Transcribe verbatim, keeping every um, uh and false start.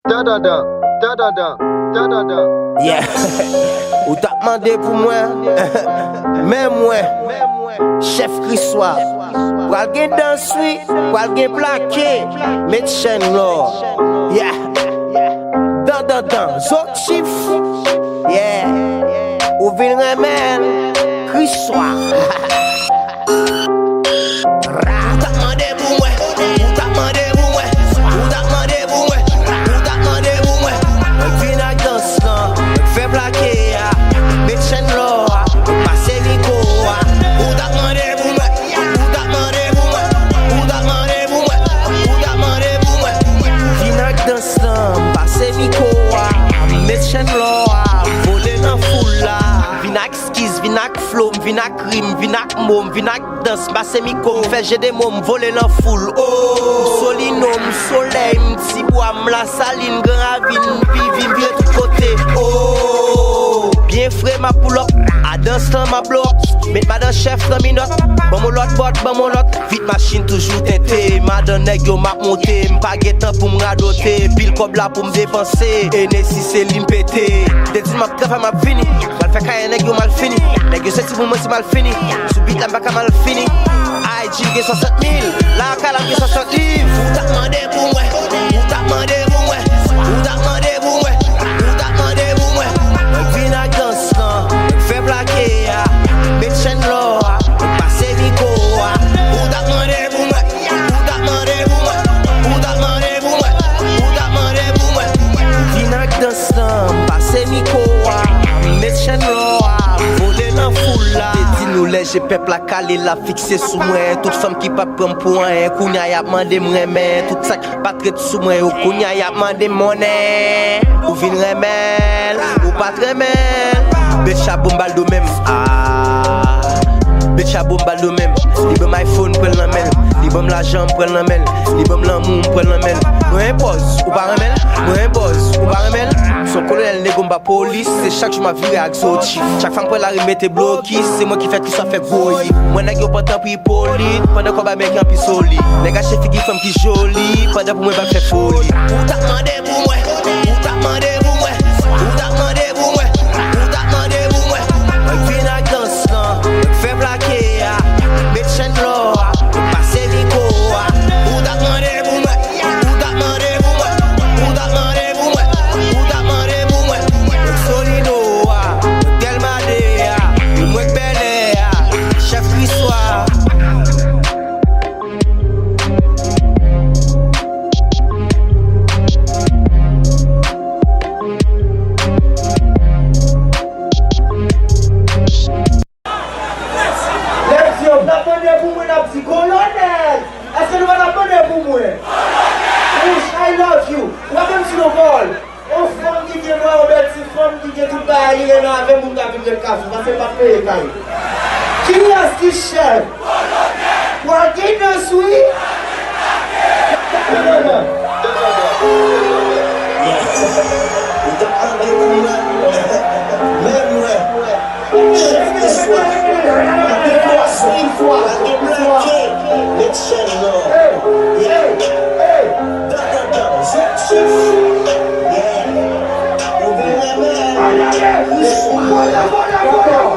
Dandandan, dandandan, dandandan. Yeah. Ou t ap mande pou mwen. Men mwen, Chèf Kriswa. Pral gen dans, wi. Pral gen plake. Met chèn lò. Yeah. Dandandan, Zokchif. Yeah. Ou vin renmen l. Kriswa. Ou t ap mande pou mwen, ou t ap mande pou mwen, ou t ap mande pou mwen, ou t ap mande pou mwen. Mwen vin ak dans lan, mwen fè plake a, met chèn lò a, mwen pase mikwo a. Ou t ap mande pou mwen, ou t ap mande pou mwen, ou t ap mande pou mwen, ou t ap mande pou mwen. Vin ak dans lan, m pase mikwo a, met chèn lò a, vole nan foul la. Vin ak skiz, vin ak flo, m vin ak rim, vin ak mo, m vin ak dans, m pase mikwo, m fè je de mo, m vole nan foul. Oh, m Solino, m Solèy, m Tibwa, m Lasalin, Gran Ravin, m Pivi, m vire tout kote. Oh, byen fre, m ap pull up, a dans lan, m ap blow up. Met madan chèf nan minòt, ban m on lòt bòt, ban m on lòt. Vit machin toujou tente, madan nèg yo m ap monte, m pa gen tan pou m radote, pil kòb la pou m depanse, Hennessy se li m pete. Te di m ap travay m ap vini, pral fè kay nèg yo mal fini, nèg yo soti pou mwen se mal fini, sou beat la m pa ka mal fini. Ay, Jim gen swasant mil, lakay la m gen swasant liv. Ou t ap mande pou mwen, ou t ap mande pou mwen, ou t ap mande pou mwen, ou t ap mande pou mwen. Mwen vin ak dans lan, mwen fè plake a, met chèn lò a, mwen pase mikwo a. Ou t ap mande pou mwen, ou t ap mande pou mwen, ou t ap mande pou mwen, ou t ap mande pou mwen. Vin ak dans lan, m pase mikwo a, met chèn lò a, vole nan foul la. Te di nou lè je pèp la kale, l ap fikse sou mwen. Tout fanm ki pa t pran m pou anyen, kounye a y ap mande m renmen. Tout sa k pa t ret sou mwen yo, kounye a y ap mande m monnen. Ou vin renmen l, ou pa t renmen l. Betcha bon m ba l do menm. Ah. Betcha bon m ba l do menm. Li ban m iPhone, pran l nan men l. Li ban m lajan, m pran l nan men l. Li ban m lanmou, m pran l nan men l. Mwen en pòz, ou pa renmen l. Mwen en pòz, ou pa renmen l. Son kolonèl nego m pa polis. Se chak jou m ap vire ak Zotchif. Chak fwa m pran lari, m mete blokis. Se mwen ki fè Kriswa fè gwo hit. Mwen nèg yo pantan pi polit, pandan kòb ameriken an pi solid. Nèg achte figi fanm ki joli, pandan pou mwen pa fè foli. Ou t ap mande pou mwen, ou t ap mande pou mwen, ou t ap mande pou mwen, ou t ap mande pou mwen. Mwen vin ak dans lan, mwen fè plake a, met chèn lò a, mwen pase mikwo a. Ou t ap mande pou mwen, ou t ap mande pou mwen, ou t ap mande pou mwen, ou t ap mande pou mwen. Mwen Solino a, mwen Dèlma de a, mwen k Bèlè a, chèf Kriswa. Lè di yo, n ap mande pou mwen, n ap di, "Kolonèl, èske nou pa t ap mande pou mwen?" Wouch, I love you. W ap menm si nou vòl. On fanm ki gen lwa, on bèl ti fanm ki gen tout bagay, li renmen avè moun k ap vin ret kafou, paske l pa t peye kay. Kiyès ki chèf? Pral gen dans wi. Ou t ap mande pou mwen. Men mwen. Chèf Kriswa. Mande pou mwen. Mande pou mwen. Met chèn nan. Yeah. Dan, dan, dan. Zotchif. Yeah. Ou vin renmen. Kriswa.